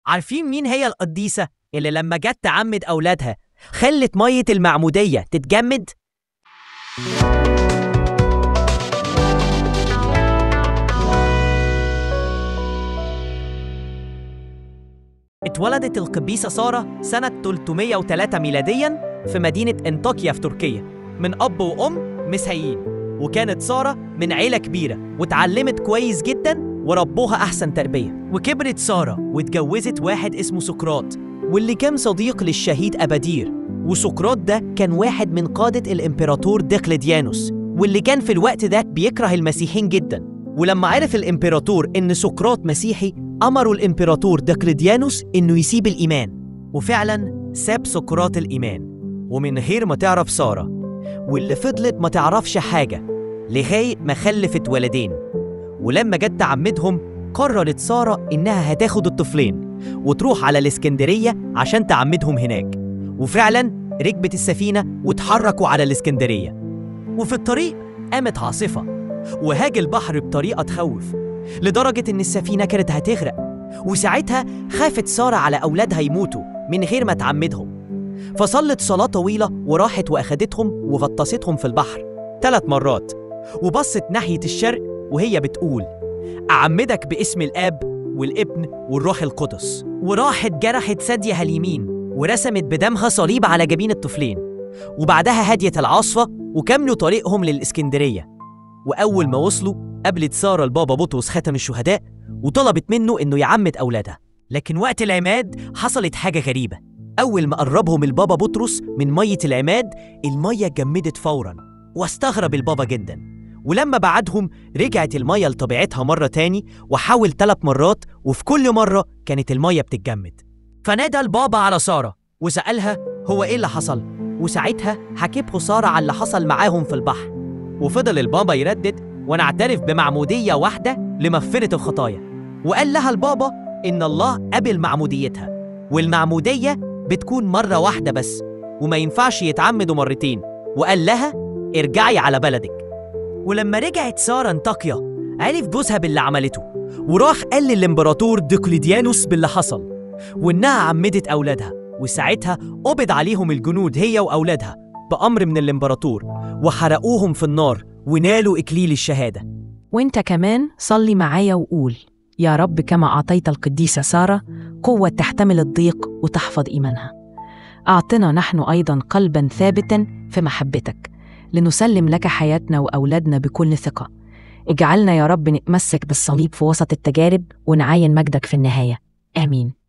عارفين مين هي القديسة اللي لما جت تعمد أولادها خلت مية المعمودية تتجمد؟ اتولدت القديسة سارة سنة 303 ميلادياً في مدينة انطاكيا في تركيا من أب وأم مسيحيين، وكانت سارة من عيلة كبيرة واتعلمت كويس جداً وربوها أحسن تربية. وكبرت سارة واتجوزت واحد اسمه سقراط، واللي كان صديق للشهيد أبادير. وسقراط ده كان واحد من قادة الإمبراطور دقلديانوس، واللي كان في الوقت ده بيكره المسيحيين جداً. ولما عرف الإمبراطور إن سقراط مسيحي، أمروا الإمبراطور دقلديانوس إنه يسيب الإيمان، وفعلاً ساب سقراط الإيمان ومن غير ما تعرف سارة، واللي فضلت ما تعرفش حاجة لغاية ما خلفت ولدين. ولما جت تعمدهم قررت سارة إنها هتاخد الطفلين وتروح على الإسكندرية عشان تعمدهم هناك، وفعلاً ركبت السفينة وتحركوا على الإسكندرية. وفي الطريق قامت عاصفة وهاج البحر بطريقة تخوف لدرجة إن السفينة كانت هتغرق، وساعتها خافت سارة على أولادها يموتوا من غير ما تعمدهم، فصلت صلاة طويلة وراحت وأخدتهم وغطستهم في البحر 3 مرات، وبصت ناحية الشرق وهي بتقول: أعمدك باسم الآب والابن والروح القدس. وراحت جرحت ثديها اليمين ورسمت بدمها صليب على جبين الطفلين، وبعدها هديت العاصفة وكملوا طريقهم للإسكندرية. وأول ما وصلوا قابلت سارة البابا بطرس خاتم الشهداء وطلبت منه إنه يعمد أولادها. لكن وقت العماد حصلت حاجة غريبة، أول ما قربهم البابا بطرس من مية العماد المية جمدت فوراً، واستغرب البابا جداً. ولما بعدهم رجعت المية لطبيعتها مرة تاني، وحاول 3 مرات وفي كل مرة كانت المية بتتجمد. فنادى البابا على سارة وسألها هو إيه اللي حصل، وساعتها حكيته سارة على اللي حصل معاهم في البحر. وفضل البابا يردد: ونعترف بمعمودية واحدة لمغفرة الخطايا. وقال لها البابا إن الله قبل معموديتها، والمعمودية بتكون مرة واحدة بس وما ينفعش يتعمدوا مرتين، وقال لها ارجعي على بلدك. ولما رجعت سارة انطاكيا عرف جوزها باللي عملته، وراح قال للإمبراطور دقلديانوس باللي حصل وإنها عمدت أولادها. وساعتها قبض عليهم الجنود هي وأولادها بأمر من الإمبراطور، وحرقوهم في النار ونالوا إكليل الشهادة. وإنت كمان صلي معايا وقول: يا رب كما أعطيت القديسة سارة قوة تحتمل الضيق وتحفظ إيمانها، أعطنا نحن أيضا قلبا ثابتا في محبتك لنسلم لك حياتنا وأولادنا بكل ثقة. اجعلنا يا رب نتمسك بالصليب في وسط التجارب ونعاين مجدك في النهاية. آمين.